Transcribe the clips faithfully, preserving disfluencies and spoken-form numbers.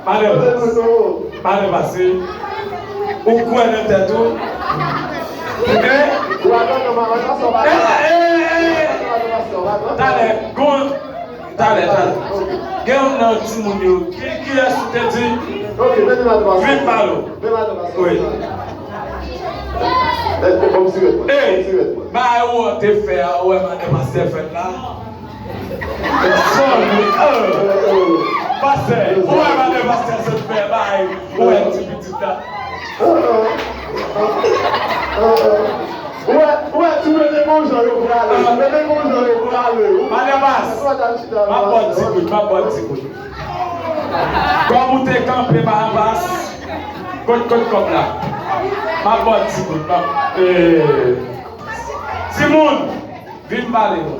Madan Bas, madan Bas, ou kwè nan tèt ou? Hein? Eh, eh, eh. Talè, gon, talè, talè. Gen youn nan timoun yo. Ki, kiyès ou te di? Vin pale. Wi. Ey, bagay ou te fè a, ou wè madan pastè fè l la? Sòl, wi. Pastè, ou wè madan pastè sot fè bagay, ou wè ti pitit la. Ou wè, ou wè, ti mete gon jan yo prale. Mete gon jan yo prale. Madan Bas, m ap ba w ti kout, m ap ba w ti kout. Kòm ou te kanpe pa anpas, kot, kot kòb la? M ap ba w ti kout, m ap, eh. Timoun, vin pale non.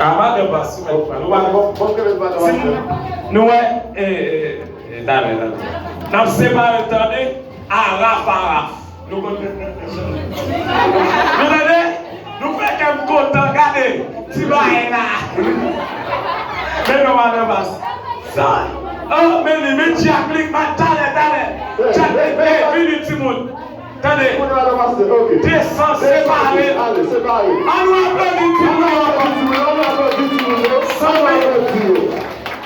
Ah, madan Bas, ou mèt pale. Ou pa, timoun, nou wè, eh, eh, eh, talè, talè. N ap separe, tande? Araf, araf. Nou konn. Nou tande? Nou fè kè m kontan, gade. Ti bagay la. Men non, madan Bas. Sa. Oh, men li, men Jack li, ma-, talè, talè. Jack, eh, vini, timoun. Tande. Desann, separe. Ann aplodi.